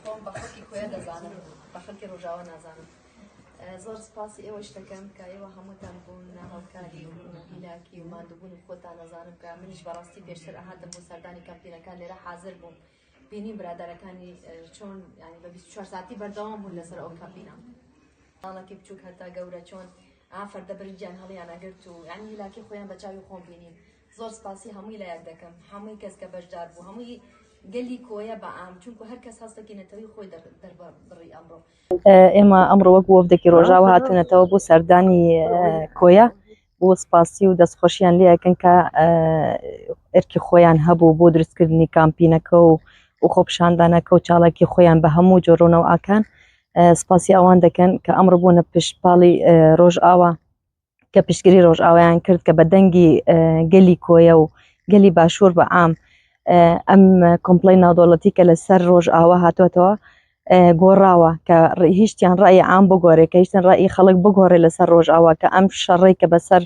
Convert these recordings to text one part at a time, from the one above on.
خۆم بە خەڵکی کۆیە دەزانم، بە خەڵکی ڕۆژاوا نازانم. زۆر سپاسی ئێوەش دەکەم کە ئێوە هەمووتان بوون هاوکاری و هیلاکی و ماندووبوونی خۆتان ئەزانم کە منیش بەڕاستی پێشتر ئەهاتم بۆ سەردانی کەمپینەکان لێرە حازر بووم بینیم برادەرەکانی چۆن ینی بە 24 ساعتی بەردەوام بوون لەسەر ئەو کەمپینە ماڵەکی بچووک هەتا گەورە چۆن ئافەردە برنجیان هەڵیان ئەگرت و ینی هیلاکی خۆیان بە چاوی خۆم بینیم زۆر سپاسی هەمووی لایەک دەکەم هەمووی کەس کە بەشدار بوو هەمووی گەلی کۆیە بە عام چونکو هەر کەس هەستێکی نەتەوەی خۆی دەربڕی ئەمڕۆ. ئێمە ئەمڕۆ وەک وەفدێکی ڕۆژاوا هاتوونەتەوە بۆ سەردانی کۆیە بۆ سپاسی و دەستخۆشیان لێ ئەکەن کە ئەرکی خۆیان هەبوو بۆ دروستکردنی کامپینەکە و و خۆپیشاندانەکە و چالاکی خۆیان بە هەموو جۆرۆنەوەکان سپاسی ئەوان دەکەن کە ئەمڕۆ بوونە پشتپاڵی ڕۆژئاوا کە پشتگیری ڕۆژئاوایان کرد کە بە دەنگی گەلی کۆیە و گەلی باشوور بە عام ئەم کۆمپڵەی ناودەوڵەتی کە لەسەر ڕۆژئاوا هاتووەتەوە گۆڕاوە کە هیچیان ڕای عام بگۆرێ کە هیچیان ڕای خەڵک بگۆڕێ لەسەر ڕۆژئاوا کە ئەم شەڕەی کە بەسەر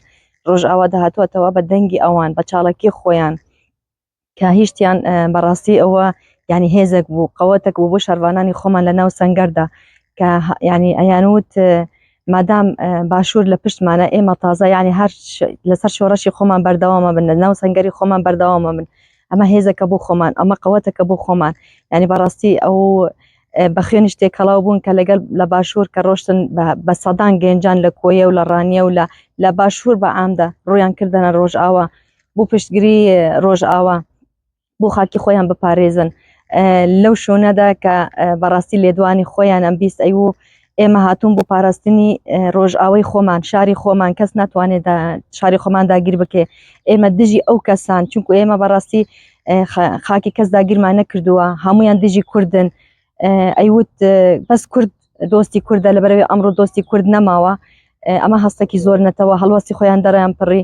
ڕۆژئاوا داهاتووەتەوە بە دەنگی ئەوان بە چاڵەکی خۆیان کە هیشتیان بەڕاستی ئەوە ینی هێزێک بوو قەوەتێک بوو بۆ شەرڤانانی خۆمان لە ناو سەنگەردا کە ینی ئەیانوت مادام باشوور لە پشتمانە ئێمە تازە ینی هەر لەسەر شۆڕەشی خۆمان بەردەوامە بن لە ناو سەنگەری خۆمان بەردەوامە بن ئەمە هێزەکە بۆ خۆمان ئەمە قەوەتەکە بۆ خۆمان ینی بەڕاستی ئەو بە خوێنیش تێکەڵاو بوون کە لەگەڵ لە باشوور کە ڕۆشتن بە سەدان گەنجان لە کۆیە و لە ڕانیە و لە لە باشوور بە عامدا ڕویان کردنە ڕۆژئاوا بۆ پشتگیری ڕۆژئاوا بۆ خاکی خۆیان بپارێزن لەو شوێنەدا کە بەڕاستی لێدوانی خۆیان ئەم 20 ئەی و ئێمە هاتوون بۆ پاراستنی ڕۆژئاوای خۆمان شاری خۆمان کەس ناتوانێت شاری خۆمان داگیر بکێ ئێمە دژی ئەو کەسان چونکو ئێمە بەڕاستی خاکی کەس داگیرمان نەکردووە هەمویان دژی کوردن ئەیوت بەس کورد دۆستی کوردە لەبەرەوەی ئەمڕۆ دۆستی کورد نەماوە ئەمە هەستێکی زۆر نەتەوە هەڵوەستی خۆیان دەڕیان پڕی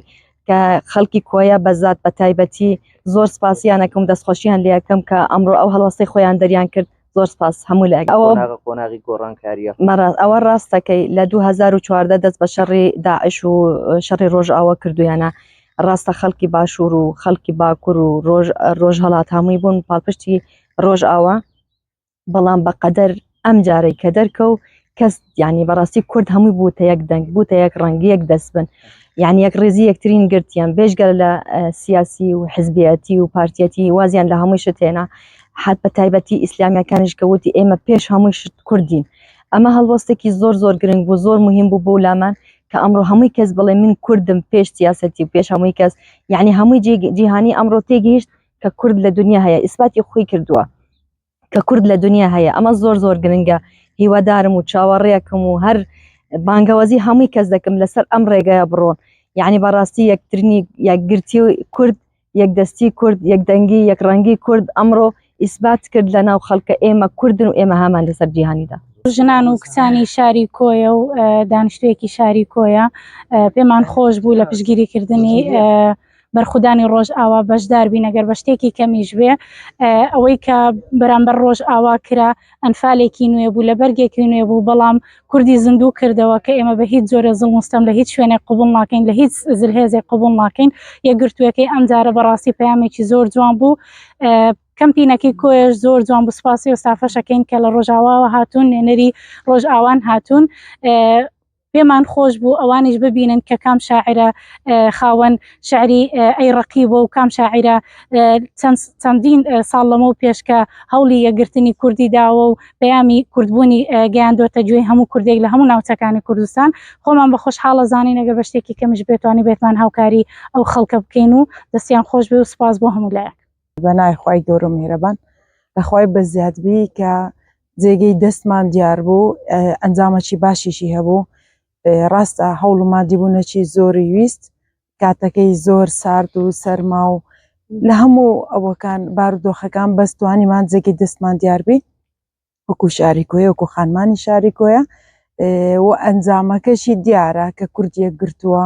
کە خەڵکی کۆیە بەزات بە تایبەتی زۆر سپاسیانەکەم دەستخۆشیان لەکەم کە ئەمڕۆ ئەو هەڵوەستی خۆیان دەریان کرد زۆر سپاس هەموو لایەک ئەوە قۆناغی گۆڕانکاریە مەڕاست ئەوە ڕاستەکەی لە 2014 دەست بە شەڕی داعش و شەڕی ڕۆژئاوا کردویانە ڕاستە خەڵکی باشوور و خەڵکی باکوور و ڕۆژ ڕۆژهەڵات هەمووی بوون پاڵپشتی ڕۆژئاوا بەڵام بە قەدەر ئەم جارەی کە دەرکەو کەس یعنی بەڕاستی کورد هەمووی بووتە یەک دەنگ بووتە یەک ڕەنگ یەک دەست بن یعنی یەک ڕێزی یەکترین گرتیان بێژگەر لە سیاسی و حزبیەتی و پارتیەتی وازیان لە هەمووی شت هێنا حت بە تایبەتی ئیسلامیەکانیش کە وتی ئێمە پێش هەمووی شت کوردین ئەمە هەڵوەستێکی زۆر زۆر گرنگ بوو زۆر مهم بوو بۆ لامان کە ئەمڕۆ هەمووی کەس بڵێ من کوردم پێش سیاسەتی و پێش هەمووی کەس یعنی هەمووی جیهانی ئەمڕۆ تێگەیشت کە کورد لە دنیا هەیە ئیسپاتی خۆی کردووە کە کورد لە دنیا هەیە ئەمە زۆر زۆر گرنگە هیوادارم و چاوەڕێکم و هەر بانگەوازی هەمووی کەس دەکەم لەسەر ئەم ڕێگەیە بڕۆن یعنی بەڕاستی یەکترنی یەکگرتی کورد یەکدەستی کورد یەکدەنگی یەکڕەنگی کورد ئەمڕۆ ئیسبات کرد لە ناو خەڵکە ئێمە کوردن و ئێمە هامان لەسەر جیهانیدا. ژنان و کچانی شاری کۆیە و دانیشتوویەکی شاری کۆیە پێمان خۆش بوو لە پشتگیریکردنی بەرخودانی ڕۆژئاوا بەشدار بین ئەگەر بە شتێکی کەمیش بێ ئەوەی کە بەرامبەر ڕۆژئاوا کرا ئەنفالێکی نوێ بوو لە بەرگێکی نوێ بوو بەڵام کوردی زیندوو کردەوە کە ئێمە بە هیچ جۆرە زوڵم و ستەم لە هیچ شوێنێک قبوڵ ناکەین لە هیچ زلهێزێک قبوڵ ناکەین یەکگرتووەکەی ئەم جارە بەڕاستی پەیامێکی زۆر جوان بوو کەمپینەکەی کۆیەش زۆر جوان بوو سوپاسی و ستافەشەکەین کە لە ڕۆژاواوە هاتوون نوێنەری ڕۆژئاوان هاتوون پێمان خۆش بوو ئەوانیش ببینن کە کام شاعرە خاوەن شعری ئەی ڕەقیبە و کام شاعرە چەندین ساڵ لەمەو پێش کە هەوڵی یەکگرتنی کوردی داوە و پەیامی کوردبوونی گەیاندۆتە گوێی هەموو کوردێک لە هەموو ناوچەکانی کوردستان خۆمان بە خۆشحاڵە زانین ئەگەر بە شتێکی کەمیش بێتوانی بێتمان هاوکاری ئەو خەڵکە بکەین و دەستیان خۆش بێ و سوپاس بۆ هەموو لایەک. بە ناوی خوای گەورە و میهرەبان لە خوای بەزیادبی کە جێگەی دەستمان دیار بوو ئەنجامەکی باشیشی هەبوو ڕاستە هەوڵ و مادیبوونەکی زۆری ویست کاتەکەی زۆر سارد و سەرما و لە هەموو ئەوەکان بارودۆخەکان بەس توانیمان جێگەی دەستمان دیاربی وەکو شاری کۆیە وەکو خانمانی شاری کۆیە و ئەنجامەکەشی دیارە کە کورد یەکگرتووە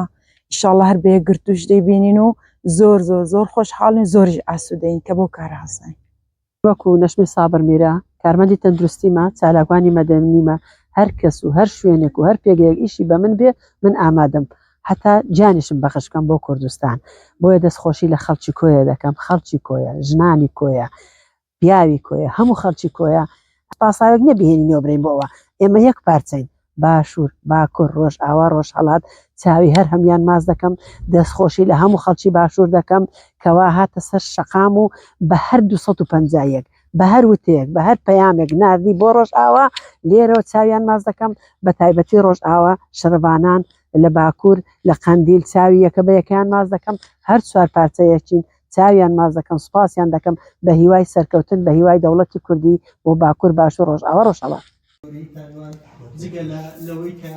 ئیشاڵە هەر بە یەکگرتووش دەیبینین و زۆر زۆر زۆر خۆشحاڵین زۆریش ئاسوودەین کە بۆ کارە هەستاین. وەکو نەشمی سابر میرە، کارمەندی تەندروستیمە، چالاکوانی مەدەنیمە، هەر کەس و هەر شوێنێک و هەر پێگەیەک ئیشی بە من بێ من ئامادەم هەتا گیانیشم بەخش بکەم بۆ کوردستان، بۆیە دەستخۆشی لە خەڵکی کۆیە دەکەم، خەڵکی کۆیە، ژنانی کۆیە، پیاوی کۆیە، هەموو خەڵکی کۆیە. پاساوێک نیە بهێنینەوە برێین بۆ ئەوە ئێمە یەک پارچەین باشوور باکوور ڕۆژئاوا ڕۆژهەڵات چاوی هەر هەموان ماچ دەکەم دەستخۆشی لە هەموو خەڵکی باشوور دەکەم کەوا هاتە سەر شەقام و بە هەر 251 بە هەر وتەیەک بە هەر پەیامێک ناردی بۆ ڕۆژئاوا لێرەوە چاویان ماچ دەکەم بە تایبەتی ڕۆژئاوا شەڕڤانان لە باکوور لە قەندیل چاوی یەکە بە یەکەیان ماچ دەکەم هەر چوار پارچە یەکین چاویان ماچ دەکەم سوپاسیان دەکەم بە هیوای سەرکەوتن بە هیوای دەوڵەتی کوردی بۆ باکوور باشوور ڕۆژئاوا ڕۆژهەڵات. جگە لە لەوەی کە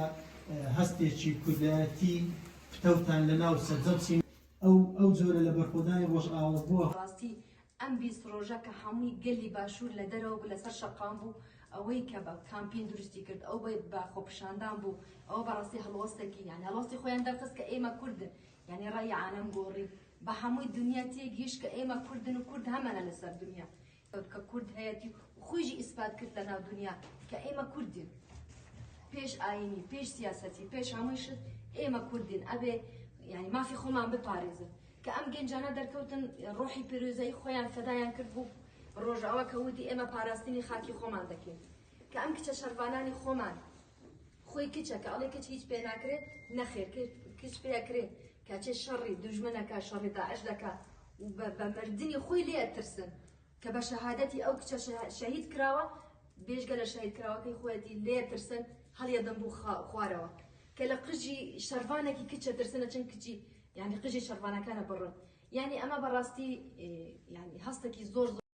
هەستێکی کوردایەتی پتەوتان لە ناو سەرجەم چین. ئەو ئەو جۆرە لە بەرخۆدانی ڕۆژئاوا بووە. ڕاستی ئەم 20 ڕۆژە کە هەمووی گەلی باشوور لە دەرەوە بوو لەسەر شەقام بوو ئەوەی کە بە کامپین دروستی کرد ئەو بە خۆپیشاندان بوو ئەوە بەڕاستی هەڵوەستێکی یان هەڵوەستی خۆیان دەرخست کە ئێمە کوردن یعنی ڕای عالەم گۆڕی بە هەمووی دنیا تێگەیشت کە ئێمە کوردن و کورد هەمانە لەسەر دنیا کە کورد هەیەتی و خۆیشی ئیسپات کرد لە ناو دنیا کە ئێمە کوردین پێش ئاینی پێش سیاسەتی پێش هەمووی شت ئێمە کوردین ئەبێ یعنی مافی خۆمان بپارێزن کە ئەم گەنجانە دەرکەوتن ڕۆحی پیرۆزایی خۆیان فەدایان کرد بوو ڕۆژئاوا کە وتی ئێمە پاراستنی خاکی خۆمان دەکەین کە ئەم کچە شەرڤانانی خۆمان خۆی کچە کە ئەڵێ کچ هیچ پێ ناکرێت نەخێر کچ پێ ئەکرێت کاچێ شەڕی دوژمنەکە شەڕی داعش دەکا و بە مردنی خۆی لێ ئەترسن کە بە شەهادەتی ئەو کچە شەهید کراوە بێژگە لە شەهید کراوەکەی خۆیەتی لێ ترسن هەڵیەدەن بوو خوارەوە کە لە قژی شەرڤانێکی کچە ترسنە چەند کچی یعنی قژی شەرڤانەکانە بڕن یعنی ئەمە بەڕاستی یعنی هەستێکی زۆر زۆر.